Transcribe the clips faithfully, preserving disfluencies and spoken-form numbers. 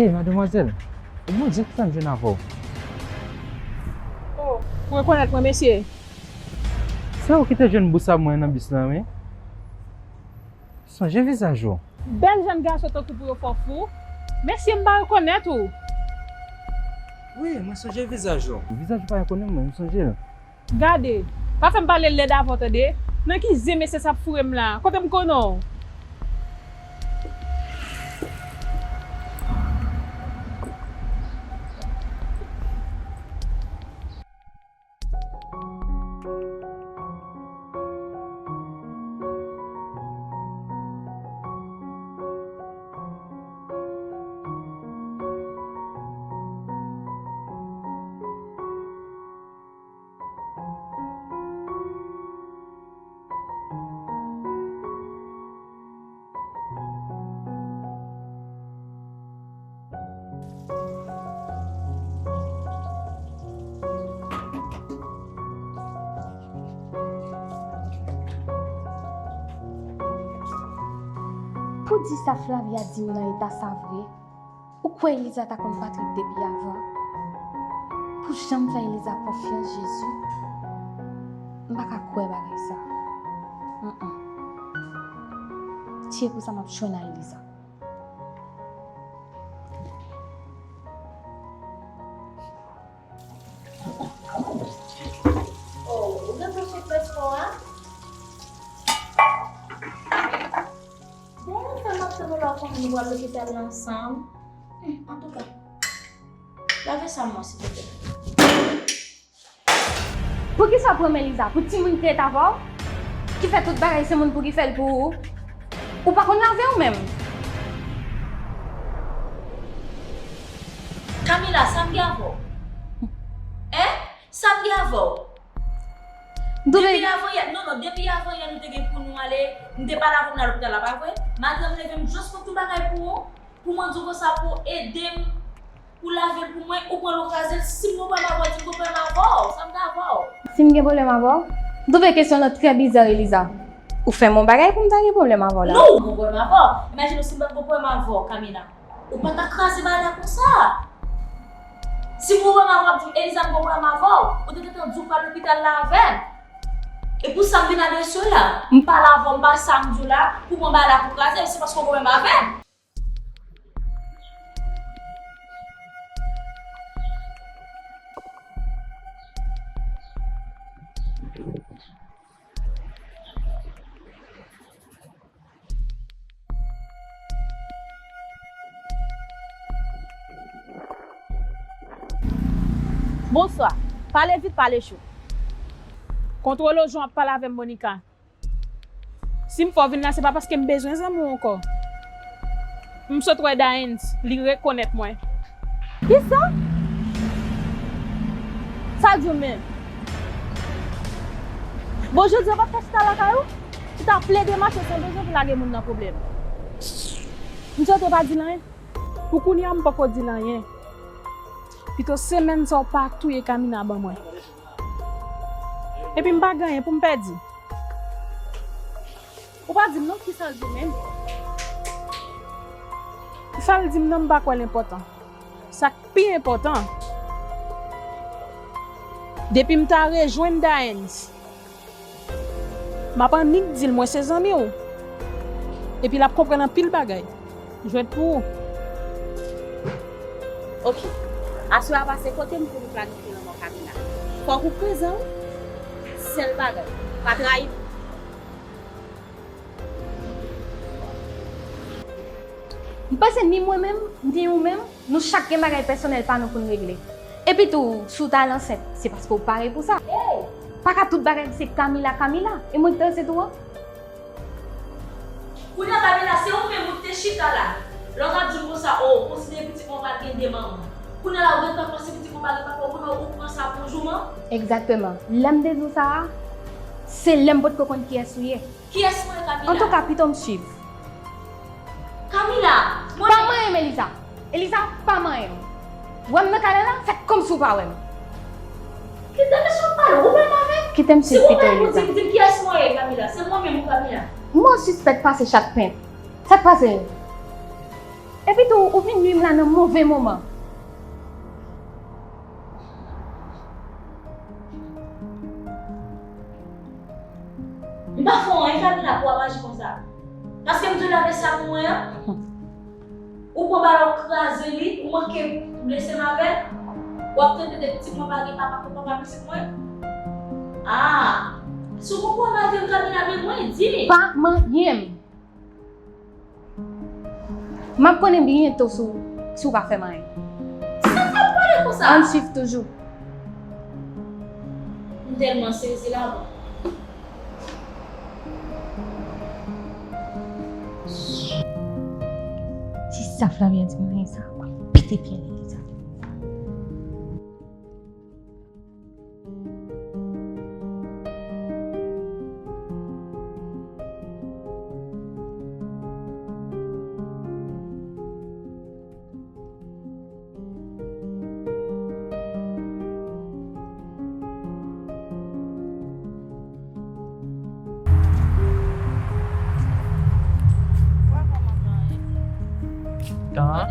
Hey, mademwazèl, ou Bondye k fè m jwenn avè w. Oh, ou rekonèt mwen, mesye? Se ou ki te jwenn bous a mwen nan bis lan, wi. Sonje vizaj ou. Bèl jèn gason tankou pou yo fè w fou. Mesye, m pa rekonèt ou. Wi, mwen sonje vizaj ou. Vizaj ou pa rekonèt mwen, m sonje l. Gade, pa fè m pale lèd avè w tande. Nan ki zen mesye sa ap foure m la? Kote m konnen w? Pou di sa Flavia di m nan eta sa vre, ou kwè Eliza ta konn Patrick depi avan? Pou jan m fè Eliza konfyans, Jezi, m pa ka kwè bagay sa. Mm, mm. Tye pou sa m ap jwenn a Eliza. Oh, ou gentan sot lespò a? Bon, fè m ap tann ou la, konnen nou pral lopital la ansanm. Hmm, antouka, lave sa mwen, silvouplè. Poukisa w pran men Liza? Pou timoun ki te ret avè w? Ki fè tout bagay se moun pou ki fè l pou ou? Ou pa konn lave ou menm? Camila, sa m gen avè w? Hein? Sa m gen avè w? Depi avanyè, non, non, depi avanyè nou te gen pou nou ale, m te pale avè w m nan lopital la, pa vre? Madanm leve m jis pou tout bagay pou ou, pou mwen di w konsa pou w ede m, pou w lave l pou mwen, ou pran l ou kraze l, si m gen pwoblèm avè w, di m gen pwoblèm avè w, sa m gen avè w? Si m gen pwoblèm avè w? M twouve kesyon an trè biza, Eliza. Ou fè m yon bagay pou m ta gen pwoblèm avè w la? Non, ou gen pwoblèm avè w. Imajine w si m pa t gen pwoblèm avè w, Camila. Ou pa ta kraze bagay la konsa. Si m gen pwoblèm avè w, ap di m, Eliza, m gen pwoblèm avè w. Ou te gentan di w pral lopital la avè m. E pou sa m vin adrese w la. M pale avè w, m pale sa m di w la, pou pran bagay la pou kraze, se paske w gen pwoblèm avè m. Bonswa. Pale vit, pale cho. Kontwole w jan w ap pale avè m, Monica. Si m fè w vin la, se pa paske m bezwen zanmi w ankò. M sot wè Daens, li rekonèt mwen. Kisa? Sa l di w menm? Bon, jodi a w p ap ka chita lakay ou? Chita plede mache san bezwen pou lage moun nan pwoblèm. M swete w pa di l anyen. Pou kounye a, m poko di l anyen. Pito semèn sa w pa touye Camina ban mwen. Epi m pa gen anyen pou m pèdi. Ou pa di m non, kisa l di w menm? Sa l di m nan, m pa kwè l enpòtan. Sa k pi enpòtan, depi m ta rejwenn Daens, m ap annik di l mwen se zanmi w. Epi l ap konprann anpil bagay. Jwèt pou ou. Ok. Aswè a pase kote m pou nou planifye lanmò Camila. Fòk ou prezan wi. Sèl bagay. Pa trayi m. M panse ni mwen menm, ni ou menm, nou chak gen bagay pèsonèl pa nou pou n regle. Epi tou, si w t al ansent, se paske w pare pou sa. Ey! Pa ka tout bagay se Camila, Camila. E mwen ki te ansent ou an? Kounye a, Camila, se ou menm ou ki te chita la. Lè w t ap di m konsa, o, konsidere pitit mwen pa t gen de manman. Kounye a la, ou gentan panse pitit mwen pa gen papa, ou konnen ou pran sa pou jouman? Egzakteman. Lè m te di w sa a, se lè m potko konn kiyès ou ye. Kiyès mwen ye, Camila? Antouka, pito m swiv. Camila, mwen... Pa manyen m, Eliza. Eliza, pa manyen m. Wè m nan kay la la, fè kòmsi w pa wè m. Kite m, mesye, w pale, ou menm avè m? Kite m swiv pito, Eliza. Si ou menm pou di m, di m kiyès mwen ye, Camila. Se mwen menm ou, Camila. M wè w sispèk pase chat pent. Sa k pase? Epi tou, ou vin nwi m la nan move moman. M pa fè w anyen, Camila, pou w ap aji konsa. Paske m di w lave sa pou mwen an. Ou pran balon, w kraze li, ou manke blese m avè l. W ap tande de pitit mwen pa gen papa pou papa pitit mwen. Ah! Si w konprann mal de m, Camila, men mwen, di m. Pa manyen m. M ap konnen byento si w, si w pa fè m anyen. Sa w ap pale konsa? Ann swiv toujou. M tèlman sezi la, bon. Si sa Flavien di m anyen sa, m ap pete fyèl li sa. Tan an?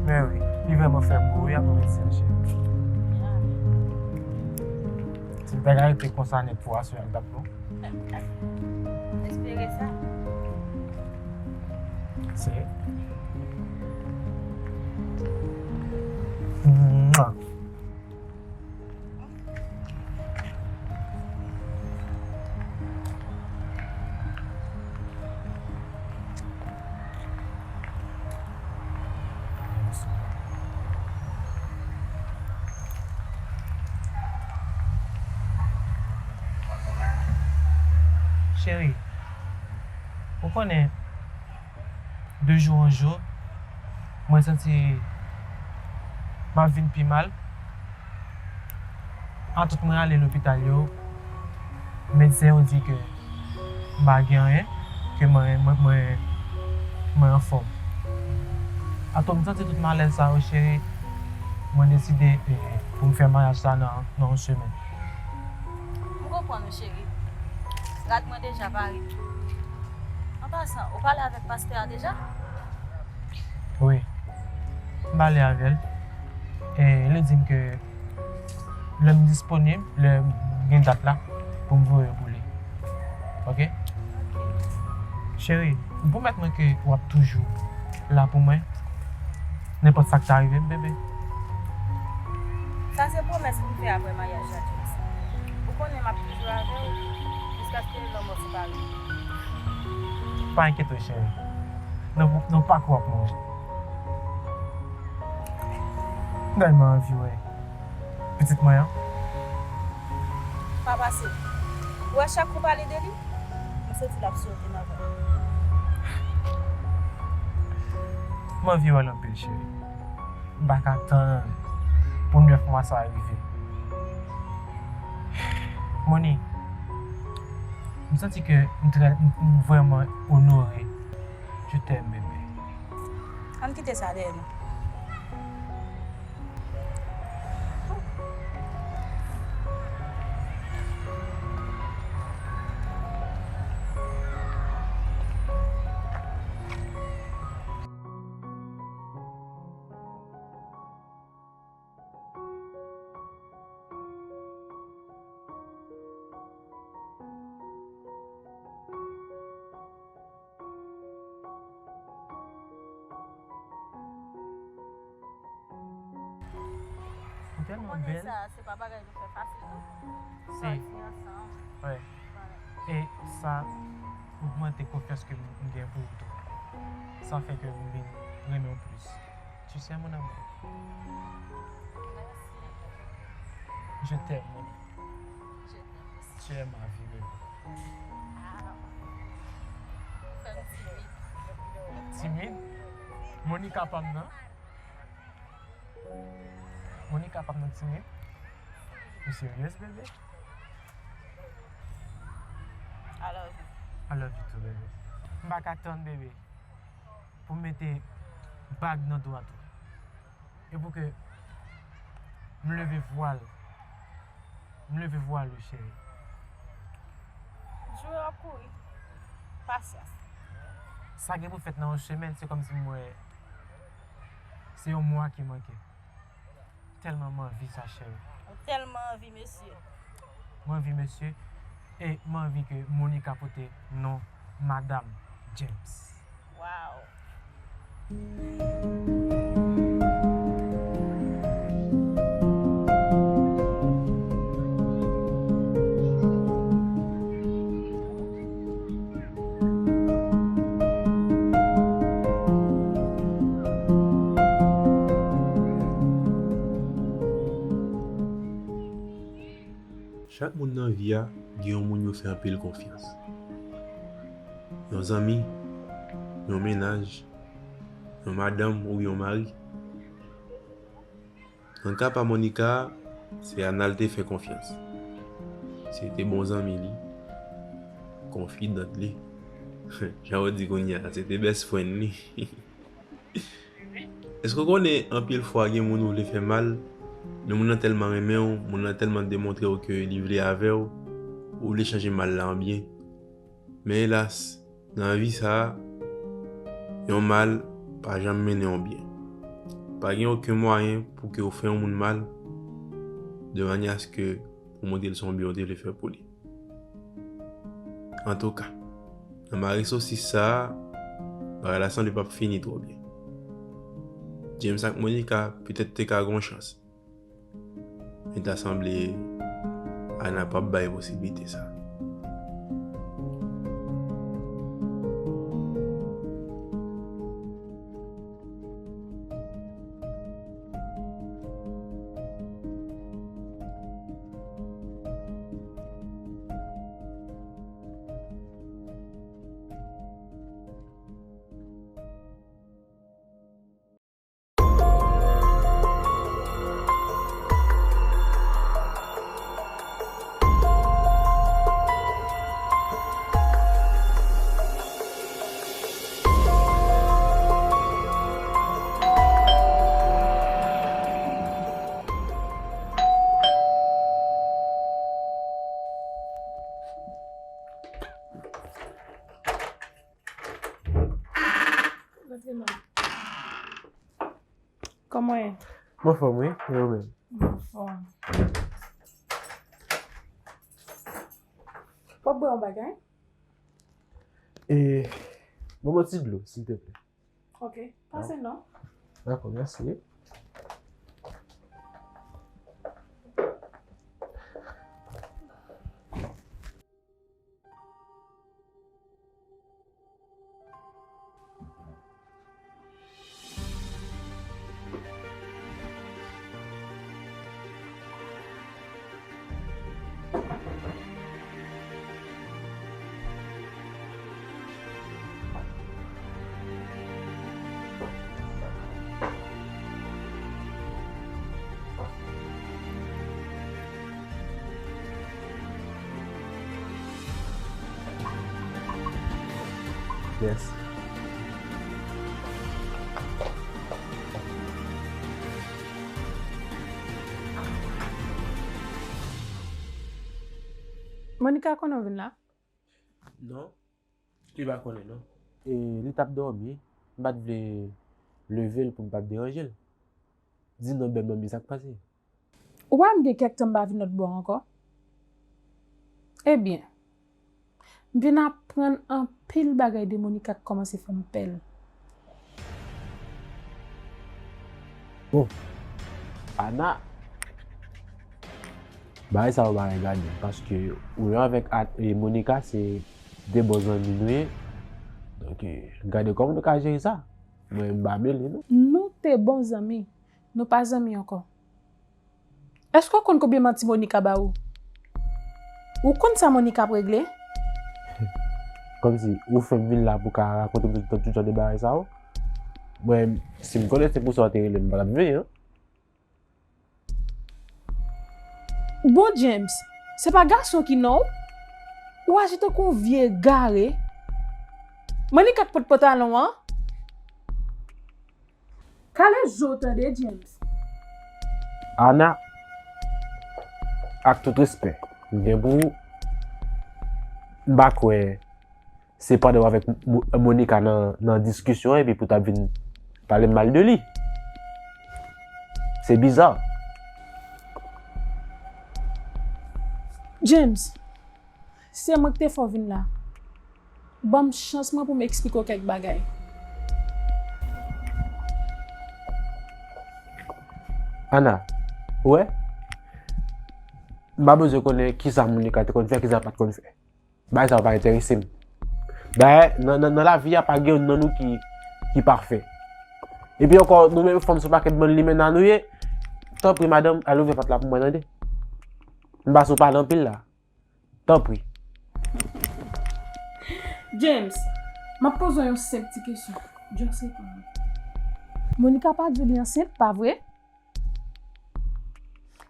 Men wi, li vrèman fè m gou wi apre medsen an, cheri. Si l ta ka rete konsa nèt pou aswè a, l t ap bon. Espere sa. Se. Mwa. Cheri, ou konnen, de jou an jou, mwen santi m ap vin pi mal. Atout mwen ale lopital yo, medsen yo di ke m pa gen anyen, ke mwen, mwen, mwen, mwen anfòm. Atou m santi tout malèz sa yo, cheri, mwen deside, eh, pou m fè maryaj sa nan, nan yon semèn. M konprann ou, cheri. Rad mwen deja pare. An pasan, ou pale avèk pastè a deja? Wi. M pale avè l. E li di m ke lè m disponib, lè m gen dat la, pou m voye pou li. Oke? Cheri, m pwomèt mwen ke w ap toujou la pou mwen. Nenpòt sa k ta rive m, bebe. Sa se pwomès pou m fè apre maryaj la, James. Ou konnen m ap toujou avè w jiskaske lanmò separe nou. Pa enkyete w, cheri. Nan, nan pa kwè w ap mouri. M tèlman anvi wè pitit mwen an. Pa pase. Ou wè chak kou w pale de li, m santi l ap sote nan vant mwen. M anvi wè l anpil, cheri. M pa ka tann pou nèf mwa sa a rive. Moni, m santi ke m trè, m, m vrèman onore. Je t'aime, bébé. Ann kite sa dèyè nou. Tèlman bèl. Ou konnen sa, se pa bagay nou fè fasil, non. Se sòti ansanm. Wi. E sa ogmante konfyans ke m gen pou ou tou. Sa fè ke m vin renmen w plis. Tu sais, mon amour. Merci. Je t'aime, mon amour. Je t'aime aussi. Tu es ma vie, bébé. Ah. Ou fè m timid. Timid? Monica pa m nan. Monica pa m nan timid. Ou seryez, bebe? I love you. I love you too, bebe. M pa ka tann, bebe, pou m mete bag nan do a tou. E pou ke m leve vwal. M leve vwal, wi, cheri. Jou yo ap kouri. Pasyans. Sa gen pou fèt nan yon semèn, se kòmsi m wè se yon mwa ki manke. Tèlman m anvi sa, cheri. Ou tèlman anvi, mesye. M anvi, mesye. E m anvi ke Monica pote non Madam James. Wow. Chak moun nan vi a gen yon moun yo fè anpil konfyans. Yon zanmi, yon mennaj, yon madanm ou yon mari. Nan ka pa Monica, se Ana l te fè konfyans. Se te bon zanmi li, konfidant li. Jan yo di kounye a, se te best friend li. Èske w konnen anpil fwa gen moun ou vle fè mal, men moun nan tèlman renmen w, moun nan tèlman demontre w ke li vle avè w, ou vle chanje mal la an byen. Men elas, nan vi sa a, yon mal pa janm mennen yon byen. Pa gen okenn mwayen pou ke w fè yon moun mal de manyè aske pou montre l se yon byen w te vle fè pou li. Antouka, nan mare sosis sa a, bagay la sanble p ap fini twò byen. James ak Monica petèt te ka gen yon chans. Men ta sanble Ana p ap bay posiblite sa. Rantre non. Kòman w ye? M anfòm, wi. E ou menm? M anfòm. W ap bwè yon bagay? E, ban m yon ti dlo, silteplè. Ok, pase non. Dakò, mèsi. Yes. Monica konnen w vin la? Non. Li pa konnen, non. E li t ap dòmi. M pa t vle leve l pou m pa t deranje l. Di non, bèl manmi, sa k pase? Ou pa wè m gen kèk tan m pa vin lòt bò ankò? Ebyen, m vin aprann anpil bagay de Monica k kòmanse fè m pè l. Bon, Ana, Bagay sa yo pa regade m, paske ou menm avèk At-, e, Monica se de bon zanmi nou ye. Donk, e, gade kòman nou ka jere sa. Mwen, m pa mele, non. Nou te bon zanmi. Nou pa zanmi ankò. Èske w konn konbyen manti Monica ba ou? Ou konn sa Monica ap regle? Kòmsi ou fè m vin la pou ka rakonte m tout, tout jan de bagay sa yo? Mwen, si m konnen se pou sa w te rele m, m pa t ap vini, non. Bon, James, se pa gason ki non w? Ou aji tankou yon vye egare. Monica k pot pantalon an? Kale je w tande, James. Ana, ak tout respè m gen pou ou, m pa kwè se pandan w avèk Mo-, Monica nan, nan diskisyon epi pou t ap vin pale m mal de li. Se biza. James, se mwen ki te fè w vin la. Ban m chans mwen pou m eksplike w kèk bagay. Ana, ou wè? M pa bezwen konnen kisa Monica te konn fè, kisa l pa t konn fè. Bagay sa yo pa enterese m. Bagay, nan, nan, nan lavi a, pa gen youn nan nou ki, ki pafè. Epi ankò, nou menm fanm se yon pakèt bann limena nou ye. Tanpri, madanm, al ouvè pòt la pou mwen, tande. M pa sou pale anpil la. Tanpri. James, m ap poze w yon senp ti kesyon. Just reponn mwen. Monica pa di w li ansent, pa vre?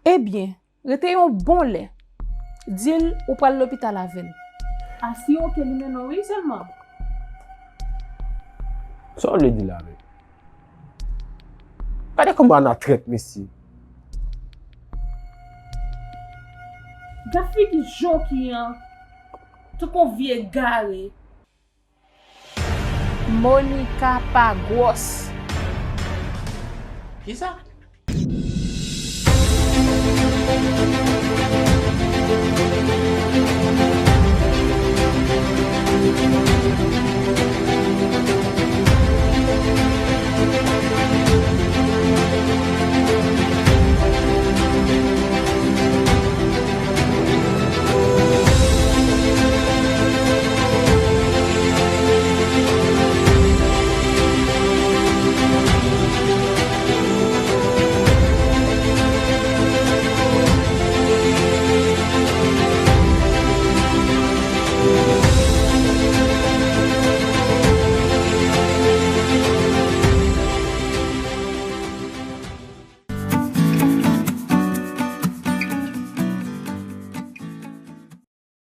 Ebyen, rete yon bon lè. Di l ou pral lopital avè l. Asire w ke li mennen w wi sèlman. Sa w vle di la menm? Gade kòman Ana trèt, mesye. Gad figi Joki an. Tankou vye egare. Monica pa gwòs. Kisa?